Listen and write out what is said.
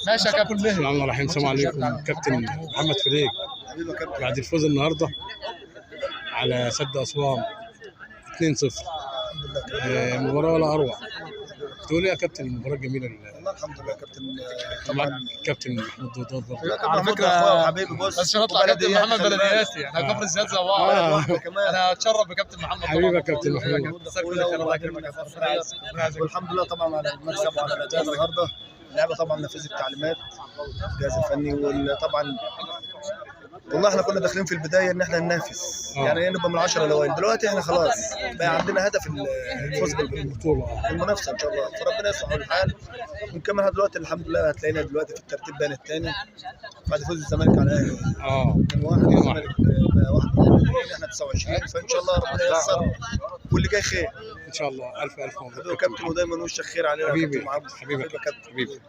ماشي يا كابتن. بسم الله الرحمن الرحيم. السلام عليكم كابتن محمد فريج. بعد الفوز النهارده على سد اسوان 2-0، مباراة ولا اروع. تقول ايه يا كابتن؟ المباراة الجميلة. والله الحمد لله يا كابتن. طبعا كابتن محمود دودار برضه على فكرة حبيبي، بص بس عشان اطلع كابتن محمد بلدياتي، احنا كفر الزيات زي بعض. انا اتشرف بكابتن محمد. حبيبي يا كابتن محمود. والحمد لله طبعا على المكسب وعلى الاداء النهارده. اللعبة طبعا نفذت التعليمات الجهاز الفني، وطبعا والله احنا كنا داخلين في البداية ان احنا ننافس، يعني نبقى من 10 الاوائل. دلوقتي احنا خلاص بقى عندنا هدف الفوز بالبطولة، المنافسة ان شاء الله، فربنا يصلح الحال ونكملها. دلوقتي الحمد لله هتلاقينا دلوقتي في الترتيب بين الثاني بعد فوز الزمالك على الاهلي 2-1. الزمالك بقى 21، احنا 29، فان شاء الله ربنا ييسر واللي جاي خير ان شاء الله. الف الف مبروك يا كابتن، ودايما وشك خير علينا. حبيبي حبيبي حبيبي.